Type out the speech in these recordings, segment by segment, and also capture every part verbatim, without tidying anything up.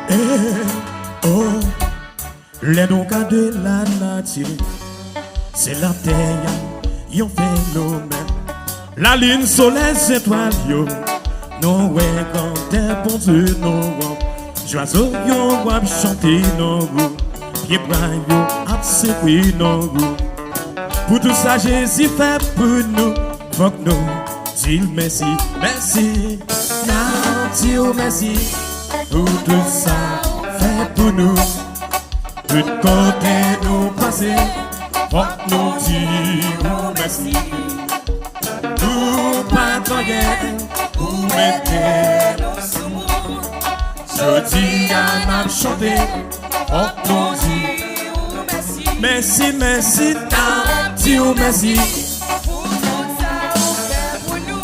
Eh, oh, lè nou gade lanati, se latè a, yon fenomèn. Lalin, solèy, zetwal yo, nou wè grandè Bondye nou an. Zwazo yo ap chante nan wou, pyebwa yo ap sekwe nan wou. Pou tout sa Jezi fè pou nou, fòk nou di l mèsi, mèsi. N ap di w mèsi pou tout sa w fè pou nou. Tout kote nou pase, fòk nou di w mèsi. Nou pa t anyen, ou mete nou sou moun. Jodi a n ap chante, fòk nou di w mèsi. Mèsi, mèsi, n ap di w mèsi. Pou tout sa ou fè pou nou.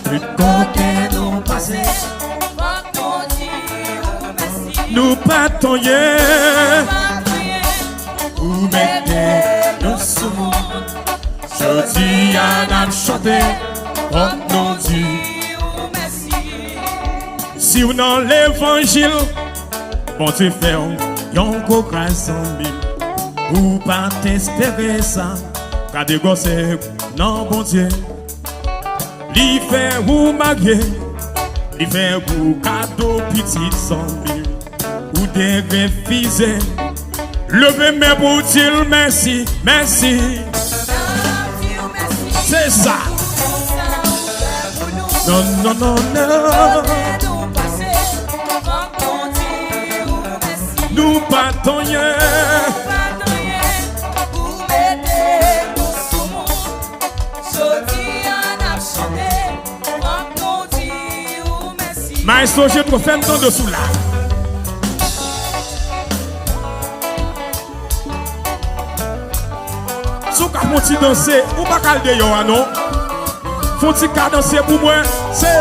Tout kote nou pase, fòk nou di w mèsi. Nou pa t anyen. Nou pa t anyen. Ou mete nou sou moun. Jodi a n ap chante, fòk nou di w mèsi. Si w nan levanjil, Bondye fè w yon gwo gras, zanmi m. Ou pa t espere sa. Gade gwosè nan Bondye. Li fè ou marye, li fè ou kado pitit, zanmi m. Ou te refize. Leve men pou w di l mèsi, mèsi. Se sa. Non, non, non, non. Nou pa t anyen. Maestro Jetro, fè m tande w sou la. Si w ka fè yon ti danse, ou pa ka al deyò a non. Fè yon ti kadanse pou mwen. Se,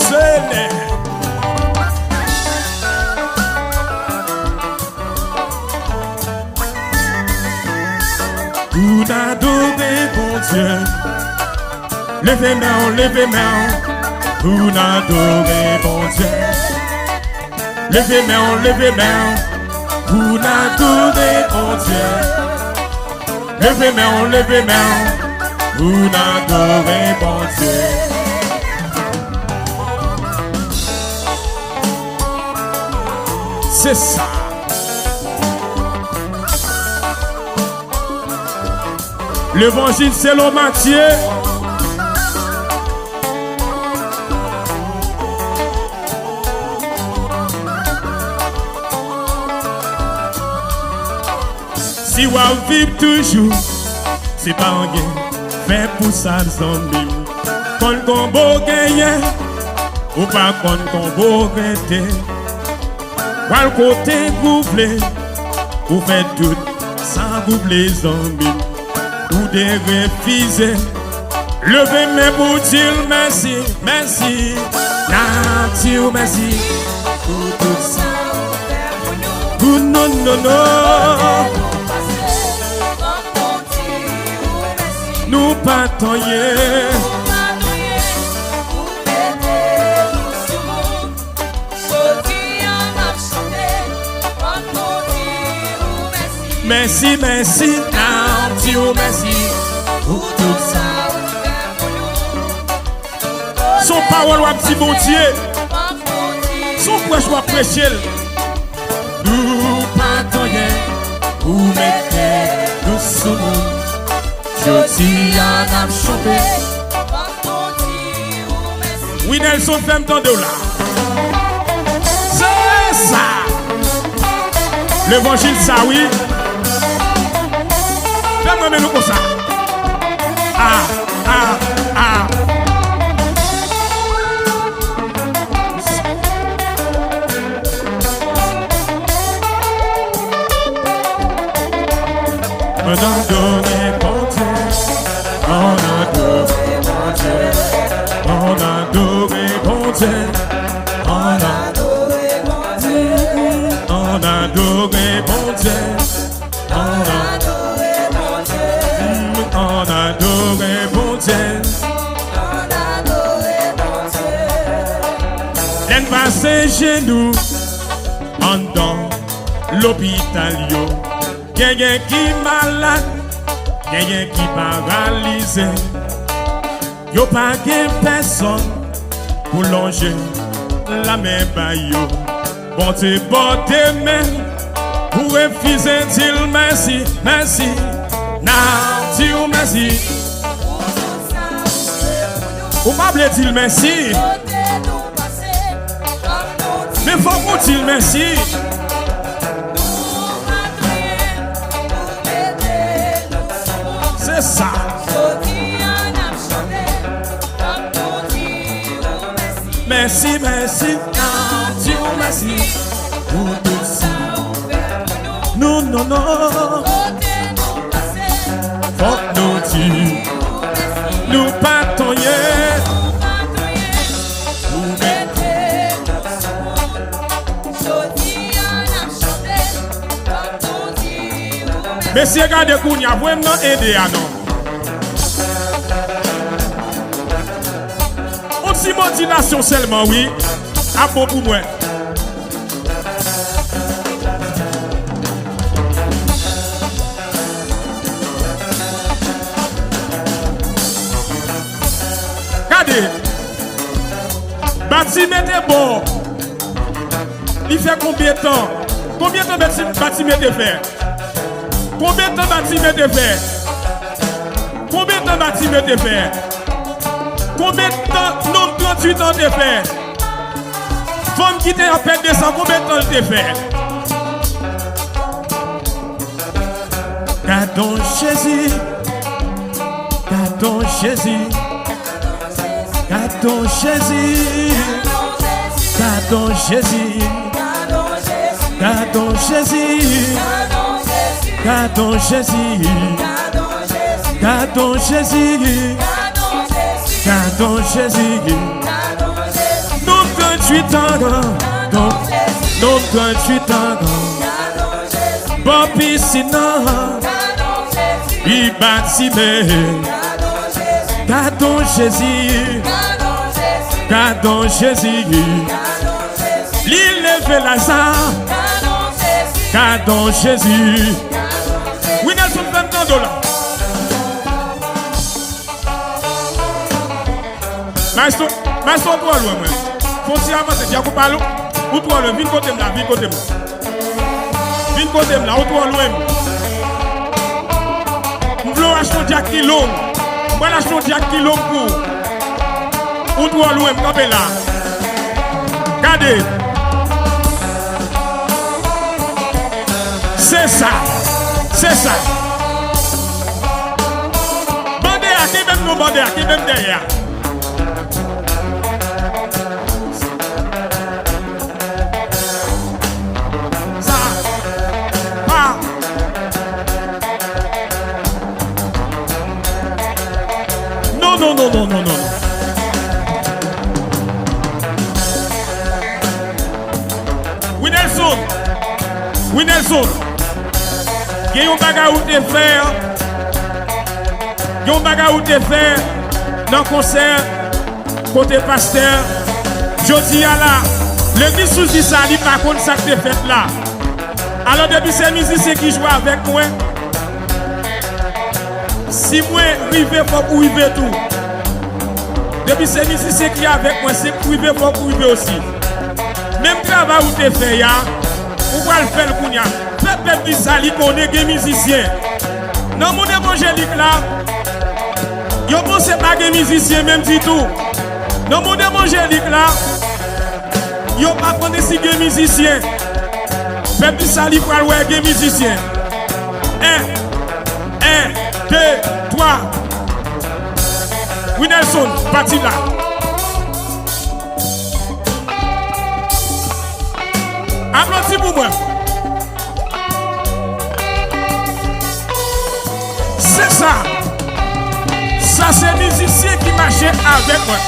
se lè. Pou n adore Bondye. Leve men w, leve men w. Pou n adore Bondye. Leve men w, leve men w. Pou n adore Bondye. Leve men w, leve men w. Pou n adore Bondye. Se sa. Levanjil selon Matye. Si w ap viv toujou, se pa anyen. Fè pou sa, zanmi m. Konn konbo genyen, ou pa konn konbo rete. Pral kote ou vle, ou fè tout sa ou vle, zanmi m. Ou te refize. Leve men pou di l mèsi, mèsi. N ap di w mèsi pou tout sa ou fè pou nou. Pou nou, non, non. Nou pa t anyen. Jodi a n ap chante, fòk nou di ou mèsi. Mèsi, mèsi, n ap di ou mèsi pou tout sa ou fè pou nou. Se yon pawòl w ap di Bondye. Se yon prèch w ap preche l. Nou pa t anyen, ou mete nou sou moun. Jodi a n ap chante. Wi, Nelson, fè m tande w la. Se sa. Levanjil sa, wi. Fè m renmen nou konsa. Ah, ah, ah. Ann adore Bondye, ann adore Bondye, ann adore Bondye, ann adore Bondye, ann adore Bondye, ann adore Bondye, ann adore Bondye. Pase jenou anndan lopital yo. Genyen ki malad, genyen ki paralize. Yo pa gen pèsonn pou lonje lamen ba yo. Bondye pote men pou refize di l mèsi, mèsi. N ap di w mèsi. Ou pa vle di l mèsi. Men fòk ou di l mèsi. Se sa. Mèsi, mèsi, n ap di w mèsi pou tout sa. Non, non, non. Fòk nou di nou pa tonye. Ou mete. Mesye, gade kounye a, voye m nan ede a non. Yon ti motivasyon sèlman, wi. Ap bon pou mwen. Gade. Batime te bon. Li fè konbyen tan? Konbyen tan Bati-, Batime te fè? Konbyen tan Batime te fè? Konbyen tan Batime te fè? Konbyen tan nonm tranntuit an te fè? Fanm ki te ap pèd de san, konbyen tan l te fè? Gadon Jezi, gadon Jezi, gadon Jezi, gadon Jezi, gadon Jezi, gadon Jezi, gadon Jezi, gadon Jezi. Nonm tranntuit an, nonm, nonm tranntuit an. Bò pisin nan, li Batime. Gadon Jezi, gadon Jezi. Li leve Laza, gadon Jezi. Wi, Nelson, fè m tande w la. Maestro, maestro, ou twò lwen mwen. Fon ti avanse, Dyak ou pa lwen. Ou twò lwen, vin kote m la, vin kote m. Vin kote m la, ou twò lwen m. M vle w achte yon dyak ki long. Mwen achte yon dyak ki long pou ou. Ou twò lwen m, kanpe la. Gade. Se sa. Se sa. Bande a, kenbe m non, bande a, kenbe m dèyè a. Sa pa. Non, non, non. Winelson. Winelson. Gen yon bagay ou te fè. Gen yon bagay ou te fè nan konsè. Kote pastè, jodi a la, legliz sou di sa, li pa konn sa k te fèt la. Alò, depi se mizisyen ki jwe avèk mwen, si mwen rive, fòk ou rive tou. Depi se mizisyen ki avèk mwen, si m rive, fòk ou rive osi. Menm travay ou te fè a, ou pral fè l kounye a. Fè pèp di sa li konnen gen mizisyen. Nan mond evanjelik la, yo panse pa gen mizisyen menm ditou. Nan mond evanjelik la, yo pa konnen si gen mizisyen. Pèp di sa li pral wè gen mizisyen. En, en, de, twa. Winelson, pati la. Aplodi pou mwen. Se sa. Sa se mizisyen ki mache avèk mwen.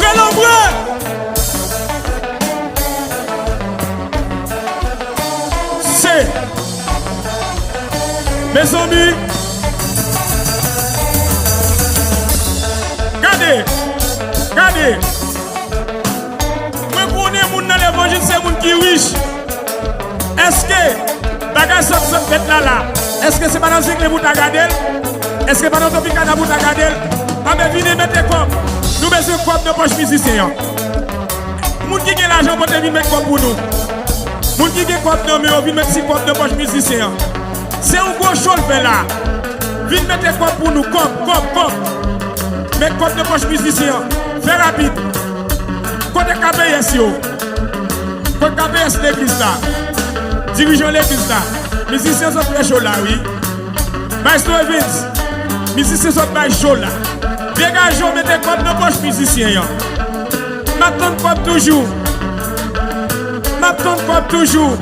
Rele anmwe. Se Mezanmi, gade, Mwen konnen moun nan levanjil se moun ki rich. Èske bagay sòt sòt fèt la la, èske se pa nan Zenglè pou ta gade l? Èske pa nan Tropicana pou ta gade l? Anben vini mete kòb. Nou bezwen kòb nan pòch mizisyen an. Moun ki gen lajan pote vin met kòb pou nou. Moun ki gen kòb nan men yo vin met ti kòb nan pòch mizisyen an. Se yon gwo cho l fè la. Vin mete kòb pou nou, kòb, kòb, kòb. Met kòb nan pòch mizisyen an. Fè rapid. Kote K P S yo? Kote K P S legliz la? Dirijan legliz la. Mizisyen sot fè cho la, wi. Maestro Evans, mizisyen sot bay cho la. Degaje w, mete kòb nan pòch mizisyen an. M ap tann kòb toujou. M ap tann kòb toujou.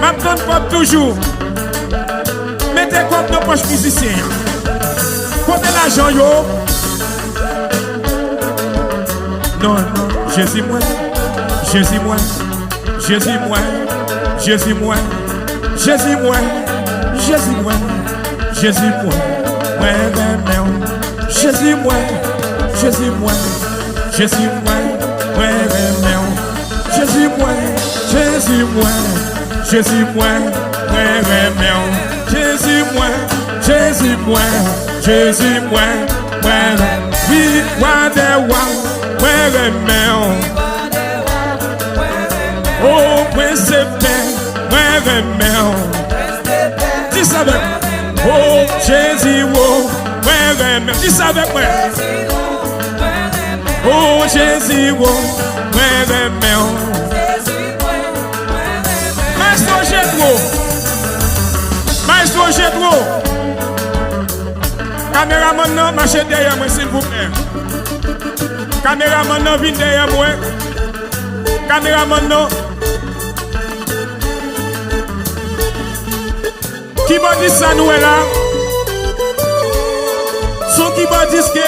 M ap tann kòb toujou. Mete kòb nan pòch mizisyen an. Kote lajan yo? Non, non, Jezi mwen, Jezi mwen, Jezi mwen, Jezi mwen, Jezi mwen, Jezi mwen, Jezi mwen, mwen renmen w. Jezi mwen, Jezi mwen, Jezi mwen, mwen renmen w. Jezi mwen, Jezi mwen, Jezi mwen, mwen renmen w. Jezi mwen, Jezi mwen, Jezi mwen, mwen renmen w. Wi, wa dè wa, mwen renmen w. O, Prens dè Pè, mwen renmen w. Di sa avèk mwen. O, Jezi, o, mwen renmen w. Di sa avèk mwen. O, Jezi, o, mwen renmen w. Maestro Jetro. Maestro Jetro. Kameramann nan, mache dèyè mwen, silvouplè. Kameramann nan, vin dèyè mwen. Kameramann nan. Kibòdis sa nou wè la, se yon kibòdis ke,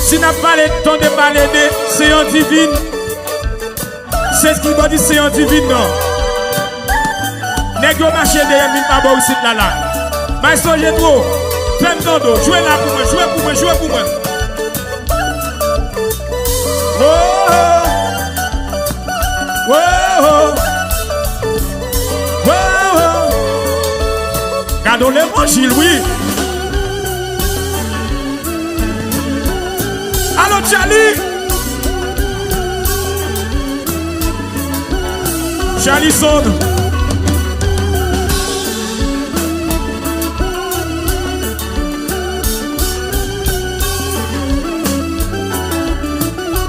si n ap pale, tande pale de seyon divin, se kibòdis seyon divin nan. Nèg yo mache dèyè m vin pa bò isit la la. Maestro Jetro, fè m tande w. Jwe la pou mwen, jwe pou mwen, jwe pou mwen. Oh, oh. Oh, oh. Oh, oh. Gade yon levanjil, wi. Alo, Charlie. Charlie Sound.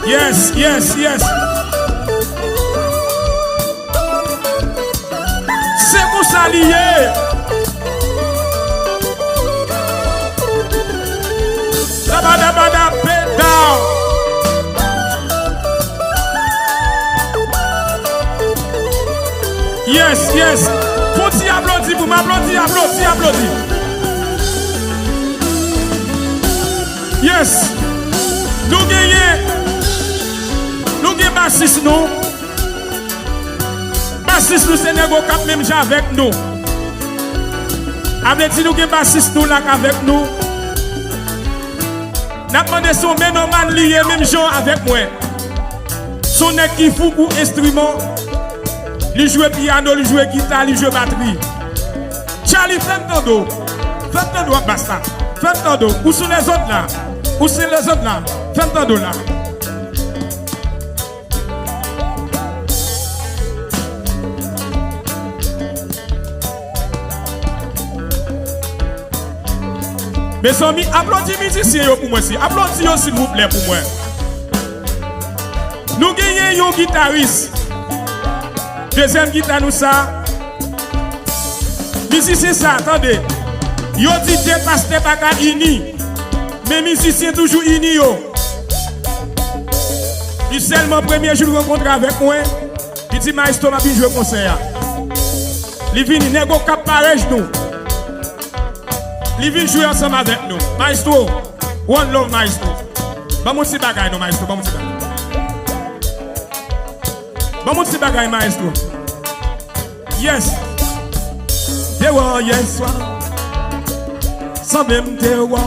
Yes, yes, yes. Se konsa li ye. Dabadabada, peta. Yes, yes. Fon ti aplodi pou m, aplodi, aplodi, aplodi. Yes. Nou genyen, nou gen basis nou. Basis nou se nèg Okap menm jan avèk nou. A vle di nou gen basis nou la k avèk nou. N ap mande si yon menòman li ye menm jan avèk mwen. Se yon nèg ki fou pou enstriman. Li jwe pyano, li jwe gita, li jwe batri. Charlie, fè m tande w. Fè m tande w ak bas la. Fè m tande w. Où sont les autres là? Où sont les autres là? Fè m tande w la. Mezanmi, aplodi mizisyen yo pou mwen, si. Aplodi yo, silvouplè, pou mwen. Nou genyen yon gitaris. Dezyèm gita nou sa. Mizisyen sa, tande. Yo di de pastè pa ka ini. Men mizisyen toujou ini yo. Li sèlman premye jou l rankontre avèk mwen, li di, "Maestro, m ap vin jwe konsè a." Li vini, nèg Okap parèy nou. Li vin jwe ansanm avèk nou. Maestro, one love, maestro. Ban m yon ti bagay non, maestro, ban m yon ti bagay. Ban m yon ti bagay, maestro. Yes. Te wè w yè swa. Sanble m te wè w.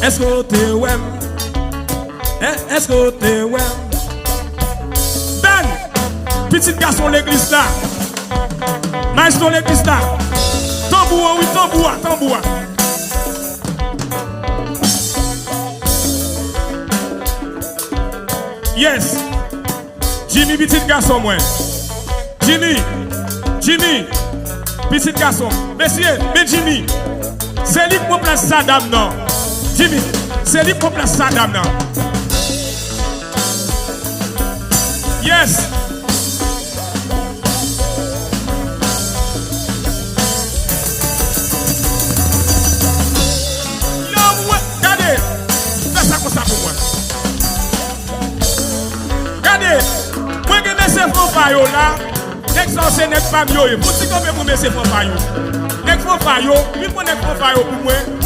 Èske w te wè m? È, èske w te wè m? Dan, pitit gason legliz la. Maestro legliz la. Tanbou an, wi, tanbou a, tanbou a. Yes. Jimmy, pitit gason mwen. Jimmy, Jimmy, pitit gason. Mesye, men Jimmy. Se li k pran plas sa dam nan. Jimmy, se li k pran plas sa dam nan. Yes. Yo, mwen, gade. Fè sa konsa pou mwen. Gade, mwen gen mesye fanfa yo la. Nèg sa yo se nèg pa m yo ye. Fouti kanpe pou mesye fanfa yo. Nèg fanfa yo, vin pran nèg fanfa yo pou mwen.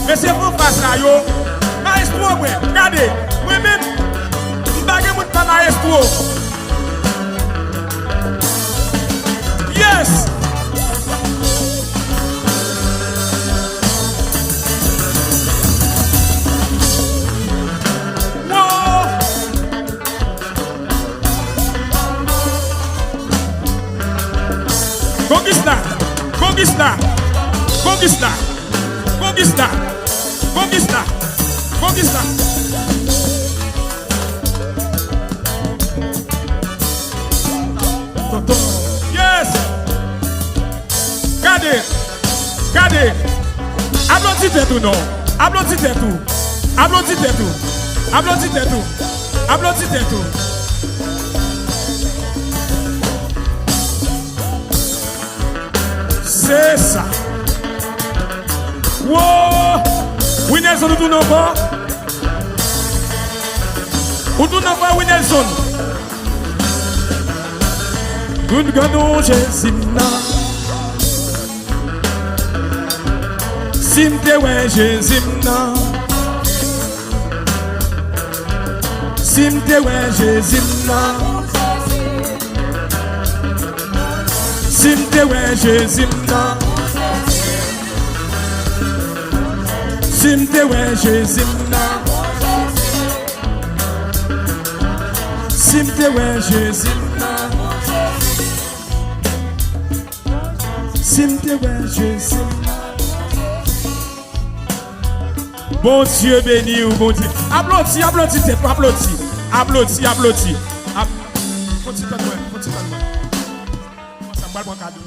Mesye fanfa sa yo, maestro mwen, gade, mwen menm, m pa gen moun pa maestro. Yes! Wow! Gongis la, gongis la, gongis la, gongis la, gongis la, gongis la. Tonton. Yes! Gade! Gade! Aplodi tèt ou non! Aplodi tèt ou! Aplodi tèt ou! Aplodi tèt ou! Aplodi tèt ou! Se sa! Wo! Wi Nelson, ou tounen ankò? Ou tounen ankò, wi Nelson? Good God, oh, Jezi m nan. Si m te wè Jezi m nan. Si m te wè Jezi m nan. Si m te wè Jezi m nan. Si m te wè Jezi m nan. Si m te wè Jezi m nan. Si m te wè Jezi m nan. Bondye beni w, Bondye. Aplodi, aplodi tèt ou, aplodi. Aplodi, aplodi. Ap-, fon ti tann mwen, fon ti tann mwen. Konsa, m pral pran kado.